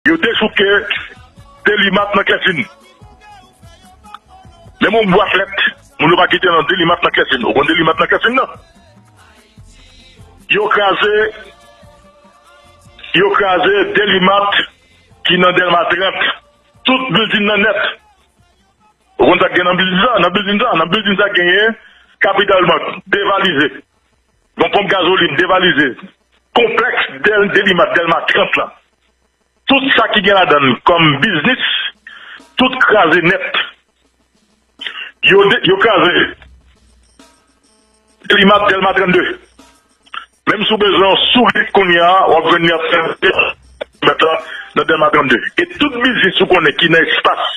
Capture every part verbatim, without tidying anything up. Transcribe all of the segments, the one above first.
Yo dechouke Delimat nan Kèsin. Menm yon bwat lèt, moun yo pa kite nan Delimat nan Kèsin. Ou konn Delimat nan Kèsin nan? Yo kraze, yo kraze Delimat ki nan Dèlma trant. Tout bilding nan nèt. Ou konn sa k gen nan bilding sa? Nan bilding sa, nan bilding sa genyen Capital Bank, devalize. Gon ponp gazolin, devalize. Konplèks Dèl, Delimat, Dèlma trant la. Tout sa ki gen ladan l kòm biznis, tout kraze nèt. Yo, de- yo kraze Delimat, Dèlma trannde. Menm si w bezwen yon sourit kounye a, w ap jwenn li ap fè mèt la nan Dèlma trannde. E tout biznis ou konnen ki nan espas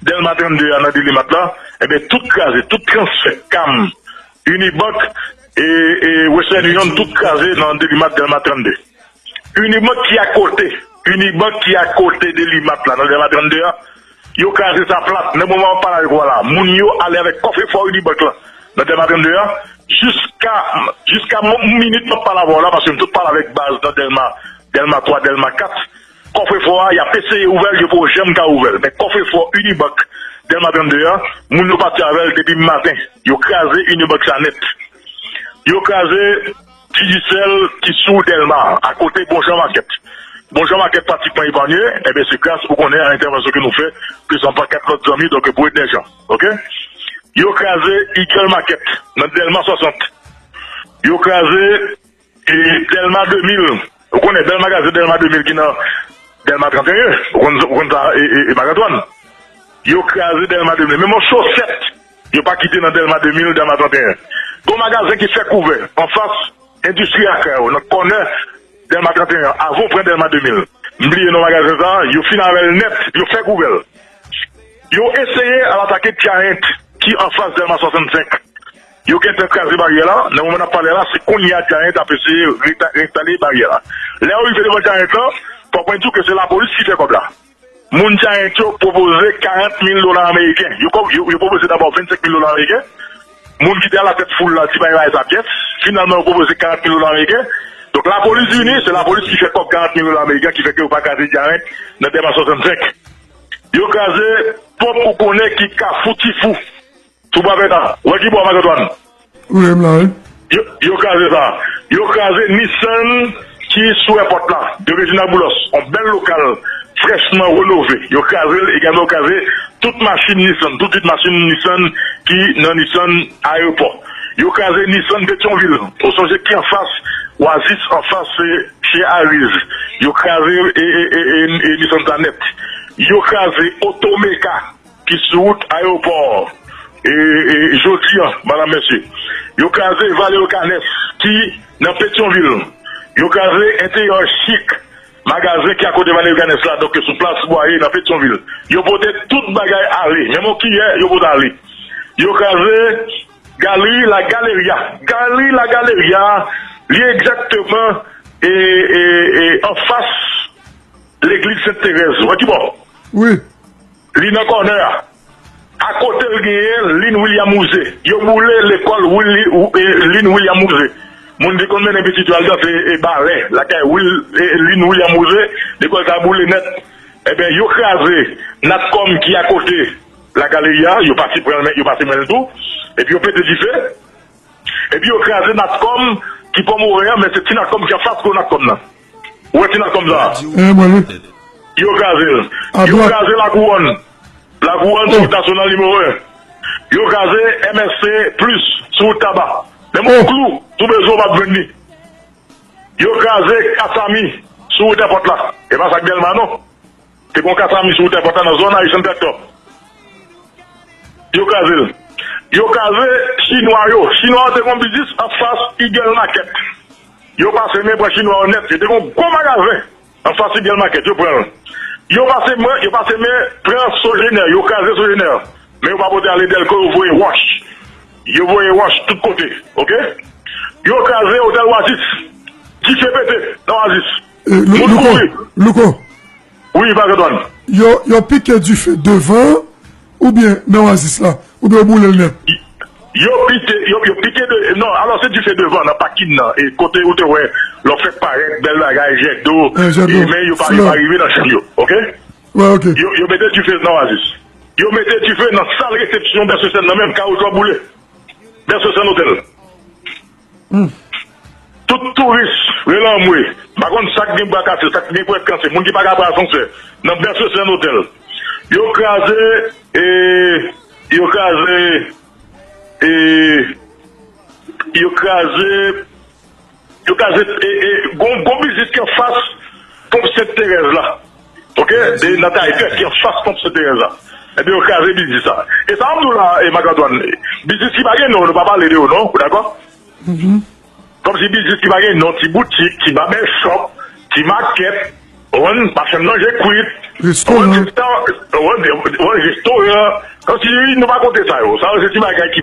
Dèlma trannde a nan Delimat la, enben, tout kraze, tout transfè, Cam, Unibank, e, e Western Union, tout kraze nan Delimat, Dèlma trannde. Unibank ki akote, Unibank ki akote Delimat la, nan Dèlma trannde a, yo kraze sa plat. Nan moman m ap pale avèk ou a la, moun yo ale avèk kòfrefò Unibank la, nan Dèlma trannde a, jiska, jiska mo- minit m ap pale avè w la, paske m tout pale avèk baz nan Dèlma, Dèlma twa, Dèlma kat. Kòfrefò a, y ap eseye ouvè l, yo poko janm ka ouvè l. Men kòfrefò Unibank, Dèlma trannde a, moun yo pati avè l depi maten. Yo kraze Unibank sa nèt. Yo kraze Digicel ki sou Dèlma, akote Bonjan Market. Bonjan Market pratikman eparnye, enben, se gras, ou konnen, a entèvansyon ke nou fè, plis an pakèt lòt zanmi, donk, pou Ednèjan, oke? Yo kraze Eagle Market, nan Dèlma swasant. Yo kraze, e, Dèlma de mil. Ou konnen, bèl magazen Dèlma de mil ki nan Dèlma trannteyen. Ou konn, ou konn sa, e, e, e, Marc Antoine. Yo kraze Dèlma de mil. Menm yon chosèt, yo pa kite nan Dèlma de mil, Dèlma trannteyen. Gon magazen ki fèk ouvè, anfas Endistri Akra yo, nan kònè Dèlma trannteyen, avan w pran Dèlma de mil. M bliye non magazen sa, yo fin avè l nèt, yo fèk ouvè l. Yo eseye al atake Giant ki anfas Dèlma swasannsenk. Yo gentan kraze baryè la, nan moman n ap pale la, se kounye a Giant ap eseye reta- enstale baryè la. Lè yo rive devan Giant lan, fòk mwen di w ke se lapolis ki fè kòb la. Moun Giant yo pwopoze karant mil dola ameriken. Yo, yo, yo pwopoze dabò vennsenk mil dola ameriken. Moun ki te alatèt foul la di pa yo bay sa pyès. Finalman, yo pwopoze karant mil dola ameriken. Donk, lapolis vini, se lapolis ki fè kòb karant mil dola ameriken, ki fè ke yo pa kraze Giant nan Dèlma swasannsenk. Yo kraze ponp ou konnen ki Kafou Tifou. Sou Bwavèta. Ou wè ki bò, Marc Antoine? Wi, m la, wi. Yo, yo kraze sa. Yo kraze Nissan ki sou èpòt la, de Reginald Boulos. Yon bèl lokal, frèchman renove. Yo kraze l, egalman yo kraze tout machin Nissan, tout vit machin Nissan ki nan Nissan Ayewopò. Yo kraze Nissan Petyonvil. Ou sonje ki anfas Oasis, anfas, e, chez Ariz. Yo kraze, e, e, e, e, e, Nissan sa nèt. Yo kraze Otomeka ki sou wout Ayewopò, e, e, jodi a, madam, mesye. Yo kraze Valeo Canes ki nan Petyonvil. Yo kraze Enteryè Chik, magazen ki akote Valeo Canes la, donk sou plas Bwaye nan Petyonvil. Yo pote tout bagay ale. Menm yon kiyè, yo pote ale. Yo kraze Galerie La Galeria. Galerie La Galeria, li egzakteman, e, e, e, anfas legliz Sent Terèz. Ou wè ki bò? Wi. Li nan kònè a. Akote l genyen Lynn William Rouzé. Yo boule lekòl Willy, e, Lynn William Rouzé. Moun ki konn mennen pitit yo al danse, e, balè lakay Will, e, Lynn William Rouzé, lekòl sa boule nèt. Enben, yo kraze Natcom ki akote La Galeria, yo pase pran, yo pase men l tou. Epi yo pete dife. Epi yo kraze Natcom ki Pòmoryen an, men se ti Natcom ki anfas gwo Natcom nan. Ou wè ti Natcom sa a? Eh, mwen, wi. Yo kraze l. Yo kraze Lakouwòn. Lakouwòn sou wout nasyonal nimewo en. Yo kraze M S C Plus sou wout Taba. Menm yon klou, si w bezwen, w p ap jwenn li. Yo kraze Kasami sou wout èpòt la. E pa sa k Dèlma, non. Te gon Kasami sou wout èpòt la nan zòn Haitian Tractor. Yo kraze l. Yo kraze Chinwa yo. Chinwa yo te gon biznis anfas Eagle Market. Yo pase men pran Chinwa yo nèt. Yo te gon gwo magazen anfas Eagle Market. Yo pran l. Yo pase men, yo pase men pran Sogener. Yo kraze Sogener. Men yo pa pote ale Dèlko, yo voye wòch. Yo voye wòch tout kote. Oke? Yo kraze Otèl Oasis. Dife pete nan Oasis. Eh, Lou-, Moun Louko, kouri. Louko. Wi, Marc Antoine. Yo, yo pike dife devan oubyen nan Oasis la? Oubyen yo boule l nèt? Yo pike, yo, yo pike de, non, alò se dife devan, nan pakin nan, e kote ou te wè, lè w fèk parèt, bèl bagay, jèt dlo, e men yo pa, yo pa rive nan chanm yo. Ok? Yo, yo mete dife nan Oasis. Yo mete dife nan sal resepsyon Bèsesèn nan menm, kawoutchou ap boule. Bèsesèn Otèl. Tout touris rele anmwe. M pa konn sa k gen bra kase, sa k gen pwèt kase, moun ki pa ka pran asansè nan Bèsesèn Otèl. Yo kraze, e, yo kraze, e, yo kraze, yo kraze, e, e, gon, gon biznis ki anfas ponp Sent Terèz la. Ok? E nan Tayfè ki anfas ponp Sent Terèz la. Ebyen, yo kraze biznis sa. E sa m di w la, e Marc Antoine, biznis ki pa gen non, nou pa pale de yo non, ou dakò? Kòmsi biznis ki pa gen non, ti boutik, ti babèchòp, ti makèt, ou konprann, machann manje kwit, ou konprann, restoran, ou konprann, ou konprann, restoran. Kòmsi nou pa konte sa yo. Sa yo se ti bagay ki